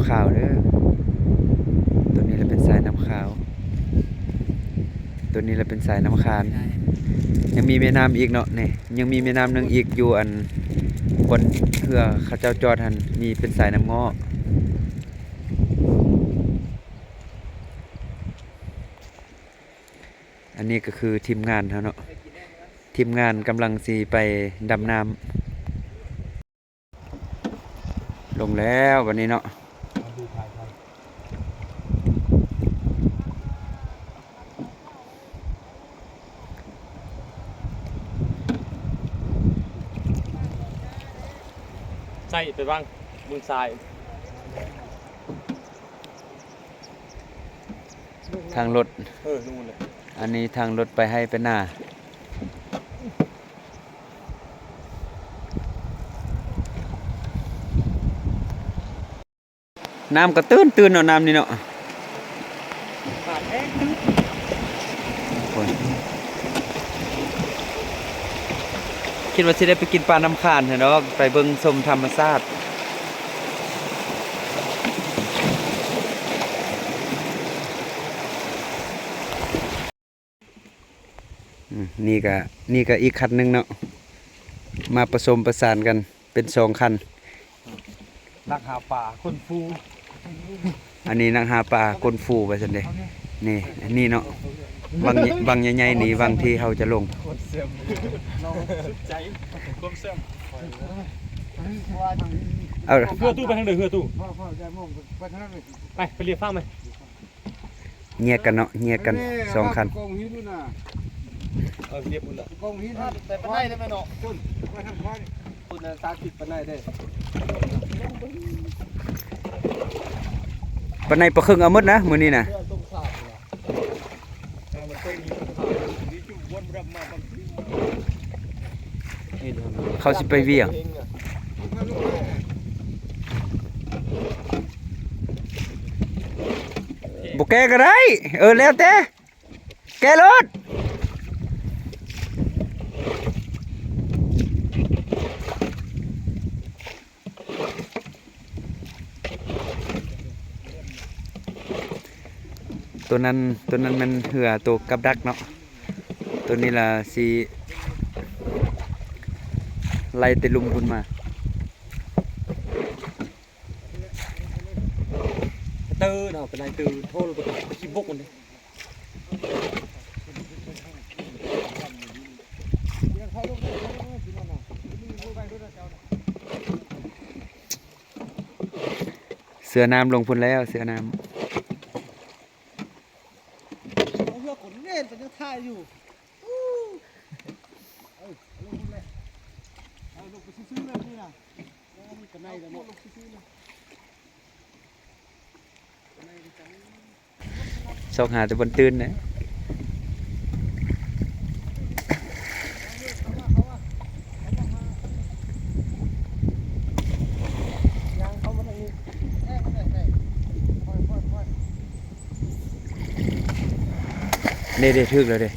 ຂາວເດີ. ຕົວນີ້ລະເປັນສາຍນ້ຳຂາວ ຕົວນີ້ລະເປັນສາຍນ້ຳຄານ. ຍັງມີແມ່ນ້ຳອີກເນາະ ນີ້ ຍັງມີແມ່ນ້ຳໜຶ່ງອີກ ຢູ່ອັນບ່ອນເຮືອເຂົາເຈົ້າຈອດຫັ້ນ ມີເປັນສາຍນ້ຳງໍ້. ອັນນີ້ກໍຄືທີມງານເຮົາເນາະ ທີມງານກຳລັງຊິໄປດຳນ້ຳ. ລົງແລ້ວບັດນີ້ເນາະ. ໃສ່ໄປວາງເບິ່ງຊາຍ. ທາງລົດ ເອີ ນັ້ນແຫຼະ ອັນນີ້ທາງລົດໄປໄຮ່ໄປນາ. ນ້ຳກໍຕື້ນໆເນາະ ນ້ຳນີ້ເນາະ. ໂອ້ຍ ຄິດວ່າຊິໄດ້ໄປກິນປານ້ຳຄານຫັ້ນດອກ ໄປເບິ່ງຊົມທຳມະຊາດ. ອືມ ນີ້ກະ ນີ້ກະອີກຄັນໜຶ່ງເນາະ ມາປະສົມປະສານກັນເປັນສອງຄັນ. ນັກຫາປາ ຄົນຟູ ອັນນີ້ນັກຫາປາ ຄົນຟູ ວ່າຊັ້ນເດ. ນີ້ ອັນນີ້ເນາະ ວັງ ວັງໃຫຍ່ໆນີ້ ວັງທີ່ເຮົາຈະລົງ. ເອົາ ເຮືອຕູ້ໄປທາງໃດ ເຮືອຕູ້ ໄປ ໄປລຽບຝັ່ງໄປ. ແຍກກັນເນາະ ແຍກກັນສອງຄັນ. ເອົາລຽບພຸ້ນລະ ກອງຫີນ ແຕ່ປານໃດໄດ້ແມ່ນເນາະ ພຸ້ນ ໄປທາງຂວາ ພຸ້ນນະ ສາມສິບປານໃດເດ້. ປານໃດປາເຄິ່ງເອົາໝົດນະ ມື້ນີ້ນະ. ເຂົາຊິໄປວຽງ ບໍ່ແກ້ກໍໄດ້ ເອີ ແລ້ວແຕ່ ແກ້ໂລດ. ຕົວນັ້ນ ຕົວນັ້ນແມ່ນເຮືອໂຕກັບດັກເນາະ ຕົວນີ້ລະຊິໄລ່ແຕ່ລຸ່ມພຸ້ນມາ. ເຕີນເອົາໄປໄລ່ຕື່ນໂທລະບໍ່ຕ້ອງໄປຂີ້ບົກມັນເດ້. ເສືອນ້ຳລົງພຸ້ນແລ້ວ ເສືອນ້ຳ. ເອົາເຮືອຂົນເນນໄປຍັງຖ່າຍຢູ່. ເອົາລົງໄປຊື່ໆເລີຍນີ້ນະ. ຊອກຫາແຕ່ບ່ອນຕື່ນນະ. ເດ້ໆ ຖືກແລ້ວເດ້.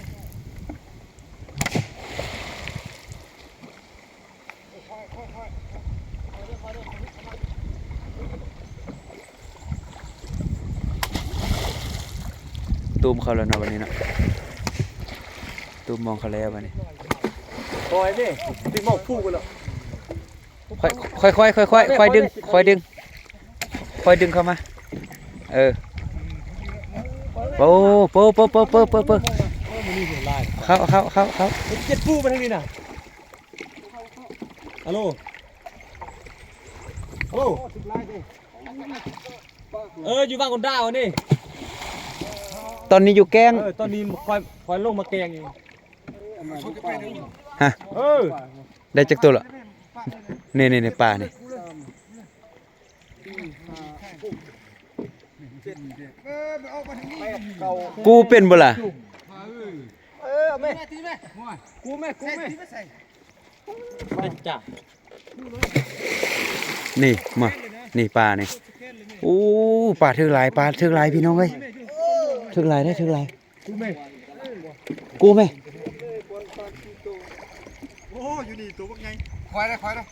ຕູມເຂົ້າແລ້ວເນາະ ບັດນີ້ເນາະ ຕູມມອງເຂົ້າແລ້ວບັດນີ້. ປ່ອຍເດ້ ຕິດໝອກຟູກັນແລ້ວ. ຄ່ອຍໆ ຄ່ອຍໆ ຄ່ອຍດຶງ ຄ່ອຍດຶງ ຄ່ອຍດຶງເຂົ້າມາ. ເອີ ໂອ້ ໂປ ໂປ ເຂົ້າ ເຂົ້າ ເຂົ້າ ເຂົ້າ ເຂົ້າ. ເຈັດປູໄປທາງນີ້ນະ. ອາໂລ ອາໂລ. ເອີ ຢູ່ບ້ານຄົນດາວນີ້ ຕອນນີ້ຢູ່ແກ້ງ. ເອີ ຕອນນີ້ຄ່ອຍ ຄ່ອຍລົງມາແກ້ງອີກ. ຮະ ເອີ ໄດ້ຈັກໂຕລະ? ນີ້ໆໆ ປານີ້ ກູເປັນບໍ່ລະ? ເອີ ເອົາແມ່ ກູແມ່ ກູແມ່. ນີ້ມາ ນີ້ປານີ້. ໂອ້ ປາຖືກຫຼາຍ ປາຖືກຫຼາຍ ພີ່ນ້ອງເອີຍ ຖືກຫຼາຍເດ້ ຖືກຫຼາຍ. ກູແມ່ ກູແມ່. ໂອ້ ຢູ່ນີ້ໂຕບັກໃຫຍ່. ຄ່ອຍເດີ ຄ່ອຍເດີ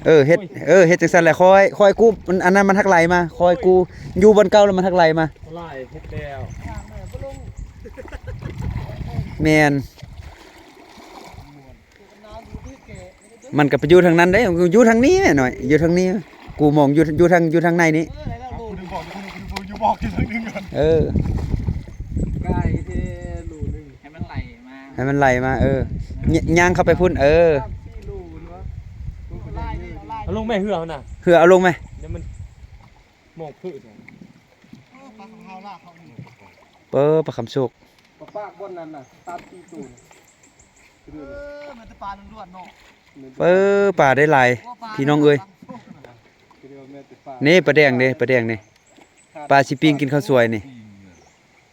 ເອີ ເຮັດ ເອີ ເຮັດຈັ່ງຊັ້ນແຫຼະ ຄ່ອຍ ຄ່ອຍກູ້ ມັນ ອັນນັ້ນມັນຫັກໄຫຼມາ ຄ່ອຍກູ້ ຢູ່ບ່ອນເກົ່າແລ້ວມັນຫັກໄຫຼມາ ຫຼາຍເຮັດແລ້ວ ແມ່ນ. ມັນກໍໄປຢູ່ທາງນັ້ນເດ້ ຢູ່ທາງນີ້ແມ່ນ້ອຍ ຢູ່ທາງນີ້ ກູມອງຢູ່ ຢູ່ທາງ ຢູ່ທາງໃນນີ້ ເອີ ໃຫ້ມັນໄຫຼມາ ໃຫ້ມັນໄຫຼມາ ເອີ ຍ- ຍ່າງເຂົ້າໄປພຸ້ນ ເອີ ເອົາລົງແມ່ເຮືອຫັ້ນນະ ເຮືອເອົາລົງແມ່ ດຽວມັນມອງພືດ ເປີ ປາຄຳໂຊກ ປາປາກບ່ອນນັ້ນນະ ສາມສີ່ໂຕ ເອີ ມັນຈະປາລ້ວນໆເນາະ ເປີ ປາໄດ້ຫຼາຍ ໂອ້ ປາ ພີ່ນ້ອງເອີຍ ຄືວ່າແມ່ນແຕ່ປາ ນີ້ປາແດງເດ້ ປາແດງນີ້ ປາຊິປີ້ງກິນເຂົ້າສວຍນີ້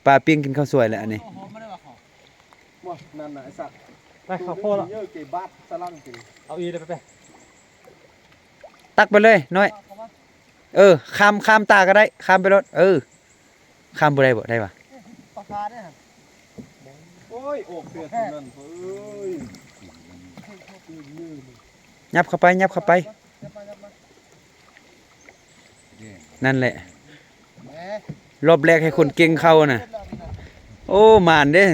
ປາປີ້ງກິນເຂົ້າສວຍແຫຼະອັນນີ້ ໂອ້ ຫອມມາໄດ້ວ່າເຂົາ ບໍ່ ນັ້ນນະ ໄອ້ສັດ ໄປເຂົ້າໂພດລະ ເຢີເກບາດສະຫຼັງກິນ ເອົາອີກເດ້ ໄປ ໄປ ຕັກໄປເລີຍນ້ອຍ ເອີ ຂ້າມ ຂ້າມຕາກໍໄດ້ ຂ້າມໄປໂລດ ເອີ ຂ້າມບໍ່ໄດ້ບໍ່ ໄດ້ຫວາ ປາຄາເດ້ຫັ້ນ ໂອ້ຍ ອອກແຕ່ຕົວນັ້ນ ເອີຍ ຍັບເຂົ້າໄປ ຍັບເຂົ້າໄປ ນັ້ນແຫຼະ ລອບແລກໃຫ້ຄົນເກັ່ງເຂົ້ານະ ໂອ້ ໝານເດ້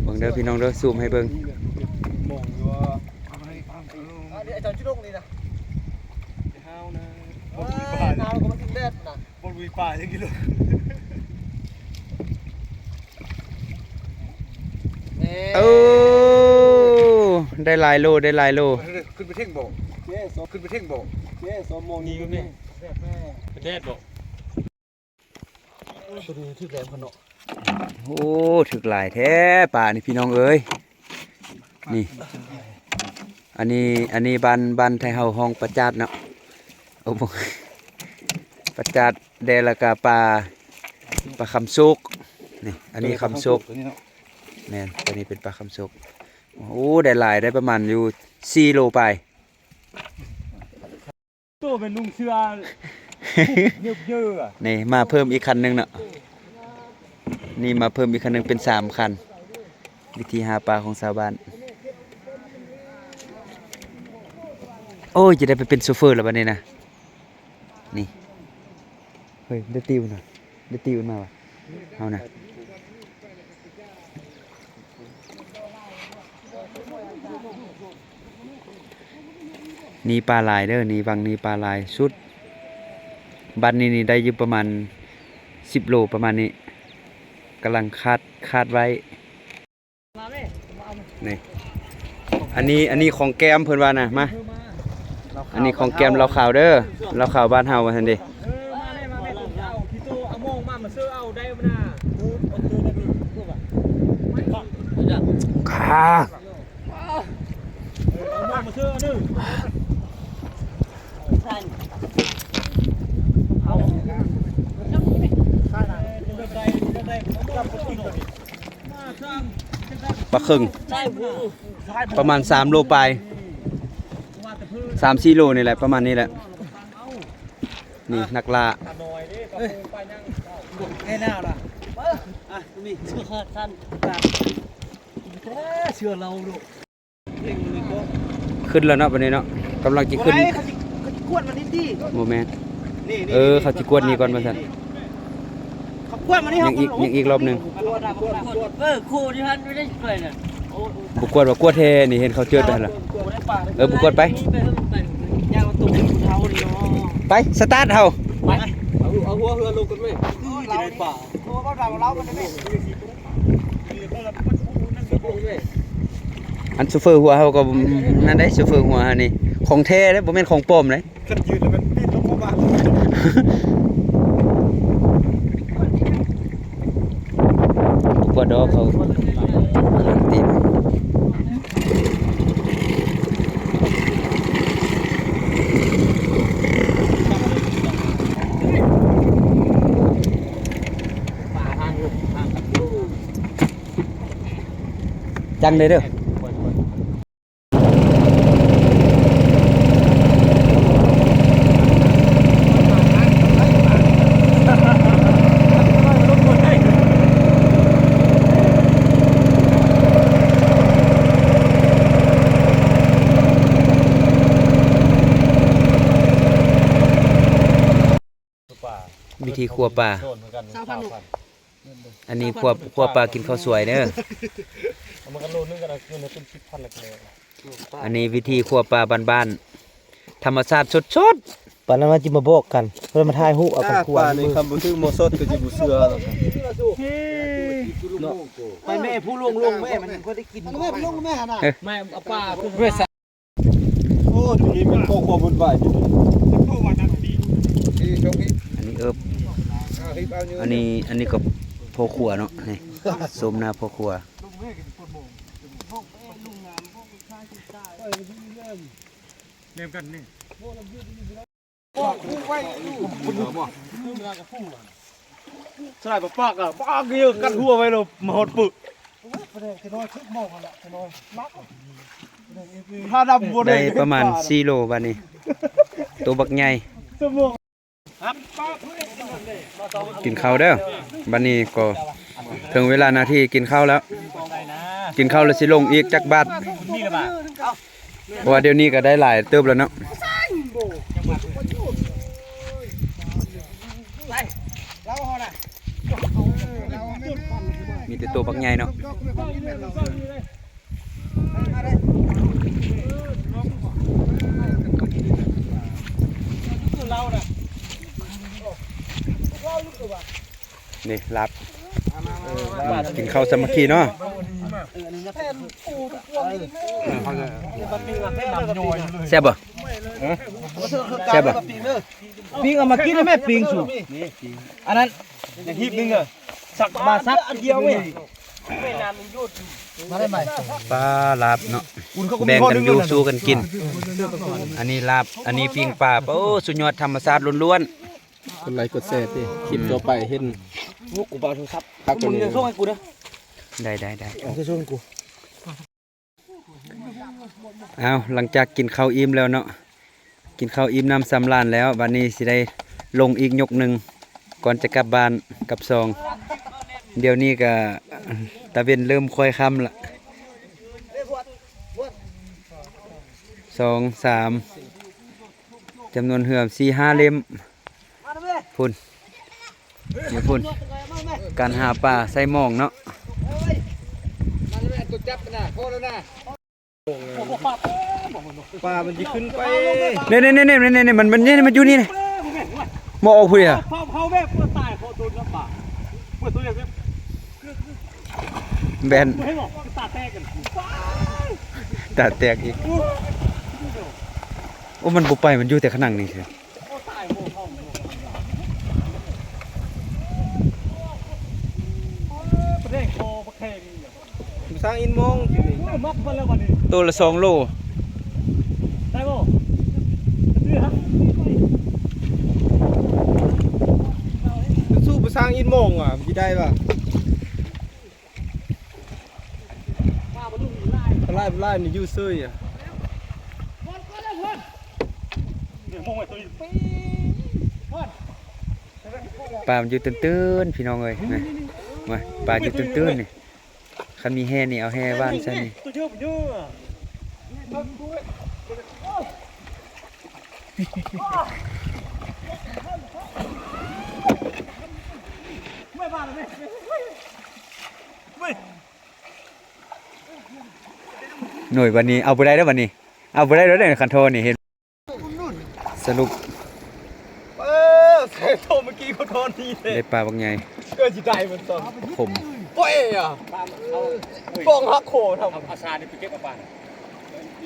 ເບິ່ງເດີພີ່ນ້ອງເດີ ຊູມໃຫ້ເບິ່ງ ບໍ່ລຸຍປ່າຈັກກິໂລ ແມ່ ໂອ້ ໄດ້ຫຼາຍໂລ ໄດ້ຫຼາຍໂລ ຂຶ້ນໄປເທິງບໍ່ ແມ່ ຂຶ້ນໄປເທິງບໍ່ ແມ່ ສອງໂມງນີ້ ນີ້ກໍແມ່ ແດດບໍ່ ໂອ້ ຕົວນີ້ຖືກແຫຼມຂະເນາະ ໂອ້ ຖືກຫຼາຍແທ້ປານີ້ພີ່ນ້ອງເອີຍ ນີ້ ອັນນີ້ ອັນນີ້ບ້ານ ບ້ານໄທເຮົາຮ້ອງປາຈາດເນາະ ໂອ້ ປາຈາດແດ່ ແລ້ວກະປາ ປາຄຳໂຊກ ນີ້ ອັນນີ້ຄຳໂຊກ ແມ່ນ ຕົວນີ້ເປັນປາຄຳໂຊກ ໂອ້ ໄດ້ຫຼາຍ ໄດ້ປະມານຢູ່ສີ່ໂລປາຍ ໂຕເປັນລຸງເສືອ ເຍີບເຍີ ນີ້ມາເພີ່ມອີກຄັນໜຶ່ງເນາະ ນີ້ມາເພີ່ມອີກຄັນໜຶ່ງເປັນສາມຄັນ ວິທີຫາປາຂອງຊາວບ້ານ ໂອ້ຍ ຈະໄດ້ໄປເປັນໂຊເຟີແລ້ວບັດນີ້ນະ ນີ້ ເຮີ້ຍ ໄດ້ຕິວນະ ໄດ້ຕິວມາຫວາ ເຮົານະ ນີ້ປາຫຼາຍເດີ ນີ້ວັງນີ້ປາຫຼາຍສຸດ ບັດນີ້ນີ້ໄດ້ຢູ່ປະມານສິບໂລປະມານນີ້ ກຳລັງຄາດ ຄາດໄວ້ ນີ້ ອັນນີ້ ອັນນີ້ຂອງແກ້ມເພິ່ນວ່ານະ ມາ ອັນນີ້ຂອງແກ້ມເຫຼົ້າຂາວເດີ ເຫຼົ້າຂາວບ້ານເຮົາວ່າຊັ້ນເດ ເອີ ມາແລ້ວ ມາແລ້ວ ເອົາຂີ້ໂຕ ເອົາມອງມາ ມາເຊີເອົາໄດ້ບໍ່ນະ ເອີ ເອົາໂຕໄດ້ບໍ່ ຄ່າ ເອີ ເອົາມອງມາເຊີເດີ ເອົາ ປາເຄິ່ງ ປະມານສາມໂລປາຍ ສາມສີ່ໂລນີ້ແຫຼະ ປະມານນີ້ແຫຼະ ນີ້ນັກລ່າ ເອີຍ ແກ່ແລ້ວລະ ເອີ ອ່ະ ມີເສື້ອຂາດສັ້ນ ເສື້ອລາວໂລ ຂຶ້ນແລ້ວເນາະ ບັດນີ້ເນາະ ກຳລັງຈະຂຶ້ນ ບໍ່ໄດ້ ເຂົາຊິ ເຂົາຊິກວດມັນນີ້ຕິ ບໍ່ແມ່ນ ນີ້ ນີ້ ເອີ ນີ້ ເຂົາຊິກວດນີ້ກ່ອນວ່າຊັ້ນ ເຂົາກວດມັນນີ້ ຍັງອີກ ຍັງອີກລອບໜຶ່ງ ກວດ ກວດ ກວດ ເອີ ໂຄທີ່ຫັ້ນໄປໄດ້ໄປນະ ບໍ່ກວດວ່າ ກວດແທ້ນີ້ ເຫັນເຂົາເຈີດໄປຫັ້ນລະ ເອີ ບໍ່ກວດໄປ ໄປ ໄປ ຢ່າເອົາຕົວເຮົານີ້ເນາະ ໄປ ສະຕາດເຮົາ ໄປ ເອົາ ເອົາຫົວເຮືອລົງກ່ອນເວີຍ ຄືຈະໄດ້ປາ ຕົວເຮົາເຮົາມັນໄດ້ ອັນໂຊເຟີຫົວເຮົາກໍ ນັ້ນໄດ໋ ໂຊເຟີຫົວເຮົານີ້ ຂອງແທ້ເດ້ ບໍ່ແມ່ນຂອງປອມເດ້ ຄັນຢືນແລ້ວມັນປີ້ນລົງມາບາດ ບໍ່ກວດດອກ ເຂົາກຳລັງຕີນ. ຈັ່ງເດີເດີ. ເ ວິທີຂົ້ວປາ ຊາວພັນລູກ ອັນນີ້ຂົ້ວ ຂົ້ວປາກິນເຂົ້າສວຍເດີ ເອົາມາກັນໂລໜຶ່ງກໍໄດ້ເງິນໃຫ້ເປັນສິບພັນແລ້ວກໍແລ້ວ ອັນນີ້ວິທີຂົ້ວປາບ້ານໆ ທຳມະຊາດສົດໆ ປານນັ້ນວ່າຊິມາບອກກັນ ເພິ່ນມາຖ່າຍຮູບເອົາກັນ ອ່າ ຄວາມ ປານີ້ ຄັນບໍ່ຖືກໝໍ້ສົດກໍຊິບໍ່ເຊື່ອ ເນາະ ໄປແມ່ຜູ້ລົງ ລົງແມ່ ມັນຍັງຄ່ອຍໄດ້ກິນ ແມ່ຜູ້ລົງແມ່ຫັ້ນນະ ເອີ ແມ່ເອົາປາ ໂອ້ ຢູ່ນີ້ແມ່ນຄອບຄົວວຸ້ນວາຍຢູ່ນີ້ ອັນນີ້ເອີບ ອັນນີ້ ອັນນີ້ກໍພໍ່ຄົວເນາະ ນີ້ ຊົມໜ້າພໍ່ຄົວ ແນມກັນນີ້ ສະຫຼາຍປາກອະ ປາກເຍອະ ກັດຫົວໄວ້ແລ້ວ ມາຮອດປຶກ ຖ້າດຳບໍ່ໄດ້ ໄດ້ປະມານສີ່ໂລບາດນີ້ ໂຕບັກໃຫຍ່ ກິນເຂົ້າເດີ ບາດນີ້ກໍເຖິງເວລາໜ້າທີ່ກິນເຂົ້າແລ້ວ ກິນເຂົ້າແລ້ວຊິລົງອີກຈັກບາດ ເພາະວ່າດຽວນີ້ກໍໄດ້ຫຼາຍເຕີບແລ້ວເນາະ ມີແຕ່ໂຕບັກໃຫຍ່ເນາະ ນີ້ລາບ ກິນເຂົ້າສາມັກຄີເນາະ ແຊບບໍ່? ແຊບບໍ່? ປີ້ງເອົາມາກິນແມ່ ປີ້ງສູ ອັນນັ້ນ ອີກຮີບໜຶ່ງເດີ ສັກມາສັກອັນດຽວເວີຍ ມາໄດ້ໃໝ່ ປາລາບເນາະ ແບ່ງກັນຢູ່ ສູ້ກັນກິນ ອັນນີ້ລາບ ອັນນີ້ປີ້ງປາ ໂອ້ ສຸດຍອດ ທຳມະຊາດລ້ວນໆ ກົດໄລກົດແຊຕິ ຄລິບຕໍ່ໄປເຫັນ ໂອ້ ກູບໍ່ເອົາໂທລະສັບ ຄັກກວ່ານີ້ ມຶງສົ່ງໃຫ້ກູເດີ ໄດ້ໆໆ ເອົາສົ່ງໃຫ້ກູ ອ້າວ ຫຼັງຈາກກິນເຂົ້າອີ່ມແລ້ວເນາະ ກິນເຂົ້າອີ່ມນ້ຳສຳລານແລ້ວ ບາດນີ້ຊິໄດ້ລົງອີກຍົກໜຶ່ງ ກ່ອນຈະກັບບ້ານກັບຊ່ອງ ດຽວນີ້ກະຕາເວັນເລີ່ມຄ້ອຍຄ່ຳລະ ສອງ ສາມ ຈຳນວນເຮືອສີ່ຫ້າເຫຼັ້ມ ພຸ້ນ ຢູ່ພຸ້ນ ການຫາປາໃສ່ໝອງເນາະ ປາມັນຊິຂຶ້ນໄປ ນີ້ໆໆໆ ມັນ ມັນ ນີ້ ມັນຢູ່ນີ້ ນີ້ ມາອອກພຸ້ນ ເຮົາ ເຮົາແບບເພື່ອຕາຍ ເພາະໂດນນ້ຳປາ ເພື່ອຕົວເລັກ ແບນ ຕາແຕກກັນ ຕາແຕກອີກ ໂອ້ ມັນບໍ່ໄປ ມັນຢູ່ແຕ່ຂະໜັງນີ້ ປາແດງຄໍປາແຂງ ສາງອິນມອງຢູ່ນີ້ ໂຕລະສອງໂລ ໄດ້ບໍ່? ສູ້ປາສາງອິນມອງວ່າ ມັນຊິໄດ້ບໍ່? ປາຫຼາຍ ປາຫຼາຍ ມັນຢູ່ເຊີຍອະ ປາມັນຢູ່ຕື້ນໆ ພີ່ນ້ອງເອີຍ ນີ້ ປາຢູ່ຕື້ນໆ ນີ້ ຄັນມີແຫນີ້ ເອົາແຫຫວ່ານໃສ່ນີ້ ໂອ້ຍ ບາດນີ້ເອົາບໍ່ໄດ້ແລ້ວ ບາດນີ້ເອົາບໍ່ໄດ້ແລ້ວເດ້ ຄັນທໍ່ນີ້ເຫັນ ສະຫຼຸບ ເອີ ໃສ່ໂຕເມື່ອກີ້ກໍທໍ່ນີ້ເດ້ ໄດ້ປາບັກໃຫຍ່ ເກີດຊິໄດ້ມັນຕ້ອງ ຂົມ ໂອ້ຍອະ ກອງຫັກໂຄທຳ ເອົາ ເອົາຊານີ້ໄປເກັບເອົາປາ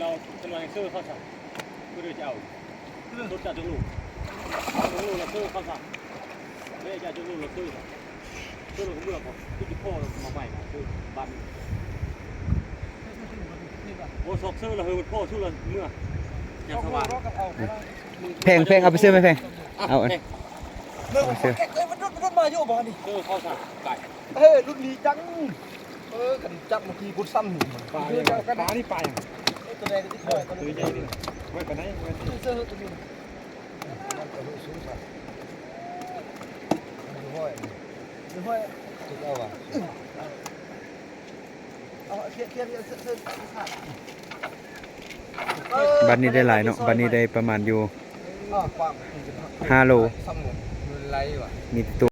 ລາວຈະມາໃຫ້ຊື້ເຂົາຊະ ບໍ່ໄດ້ຈະເອົາ ສົດຈະເອົາຈັກລູກ ເອົາຈັກລູກລະຊື້ເຂົາຊະ ເດ້ຈະເອົາຈັກລູກລະຊື້ ຊື້ລະເມືອ ຄືຊິພໍລະມາໃໝ່ນະ ຊື້ບ້ານ ໂອ້ ຊອກຊື້ລະເຮີ ມັນພໍຊື້ລະເມືອ ຍັງສະຫວ່າງ ແພງ ແພງ ເອົາໄປຊື້ໄໝແພງ ເອົາອັນ ເອົາໄປຊື້ ເອີ ເຂົ້າຊະ ໄປ ເອີ ລຸ້ນນີ້ຈັງ ເອີ ກັນຈັບເມື່ອກີ້ພຸ້ນຊ້ຳນີ້ ປາ ປານີ້ປາຫຍັງ ເອີ ໂຕໃຫຍ່ນີ້ ໂຕໃຫຍ່ນີ້ ໄວ້ປານໃດ ໄວ້ ເອີ ໂຕນີ້ ມັນກະຮູ້ສູງຊະ ມັນຢູ່ຫ້ອຍ ຢູ່ຫ້ອຍ ຖືກເອົາວ່າ ເອົາ ເຄຍ ເຄຍ ເຄຍ ເຊີນ ເຊີນ ບາດນີ້ໄດ້ຫຼາຍເນາະ ບາດນີ້ໄດ້ປະມານຢູ່ ຫ້າໂລ ໄດ້ຫວາ ມີແຕ່ໂຕ